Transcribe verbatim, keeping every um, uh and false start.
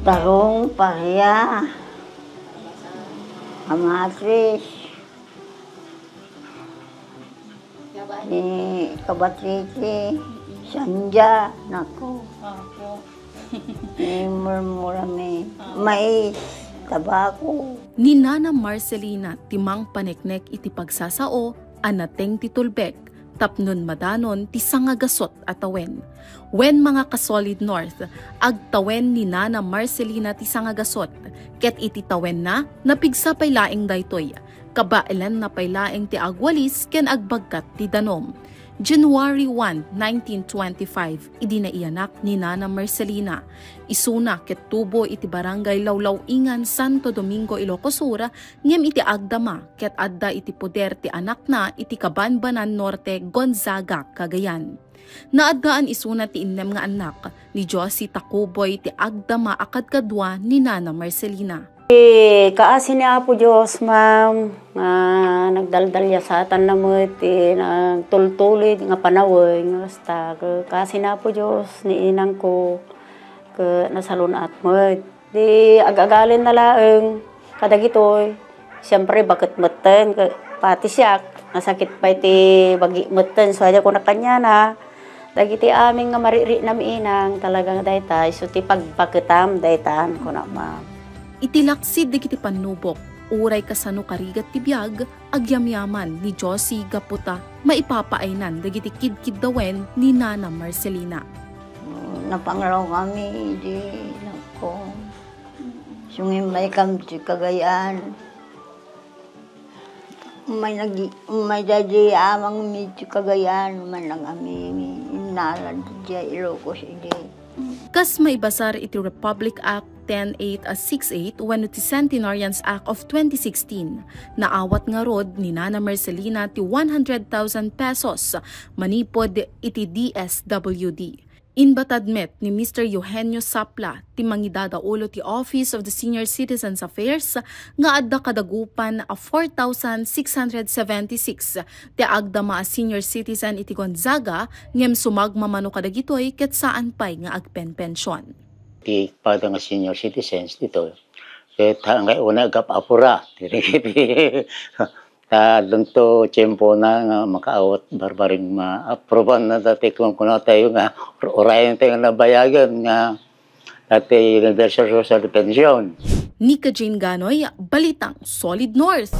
Tarong, paria, kamatis, ni kabatiti, sandya, nako. Opo. Ni murmurami, mais, tabako. Ni Nana Marcelina ti mangpaneknek iti pagsasao a nateng ti tulbek tapnon madanon ti sangagasut a tawen. Wen, mga ka-Solid North, agtawen ni Nana Marcelina ti sangagasut, ket iti tawenna, napigsa pay laeng daytoy. Kabaelanna pay laeng ti agwalis ken agbagkat ti danum. January one, nineteen twenty-five, idi naiyanak ni Nana Marcelina. Isuna ket tubo iti Barangay Lawlaw-ingan, Santo Domingo, Ilocos Sur, ngem iti agdama ket adda iti poder ti anakna iti Kabanbanan Norte, Gonzaga, Cagayan. Naaddaan isuna ti innem nga annak, ni Josie Takuboy ti agdama a kadkadua ni Nana Marcelina. Ti kaasi ni Apo Dios, ma'am, nga nagdaldalyasatanna met ti nagtultulid nga panawen, nga kasta, ket kaasi ni Apo Dios ni inangko, ket nasalun-at met. Di ag-agalenna laeng kadagitoy, siempre, baket metten, ke-, pati siak, nasakit pay ti bagi metten. So, adda ko nakaniana, dagiti amin nga mariknam inang, talaga nga dayta, isu ti pagbaketam, daytan, kuna, ma'am. Iti laksid dagiti pannubok, uray kasano karigat ti biag, agyamyaman ni Josie gapu ta maipapaaynan dagiti kidkiddawen ni Nana Marcelina. Napanglaw kami, di, nako. Sungin may kam ti Cagayan. May nag-, may dadi amang mi ti Cagayan, man lang ami, innalad diay Ilocos idi. Kas maibasar iti Republic Act ten eight a six eight wenno ti Centenarians Act of twenty sixteen, naawat ngarud ni Nana Marcelina ti one hundred thousand pesos manipud iti D S W D. Inbatad met ni Mister Eugenio Sapla, ti mangidadaulo ti Office of the Senior Citizens Affairs, nga adda kadagupan a four thousand six hundred seventy-six ti agdama a senior citizen iti Gonzaga, ngem sumagmamano kadagitoy ket saan pay nga agpenpension. Ti pada nga senior citizens ditoy, ket ha-, ngay una agap-apura, ti, ti, ta addanto tiempona nga makaawat barbareng maaprobanna dati kunkunatayo nga ur-, urayen tayo nga nabayagan nga dati universal social pension. Nika Jane Ganoy, Balitang Solid North.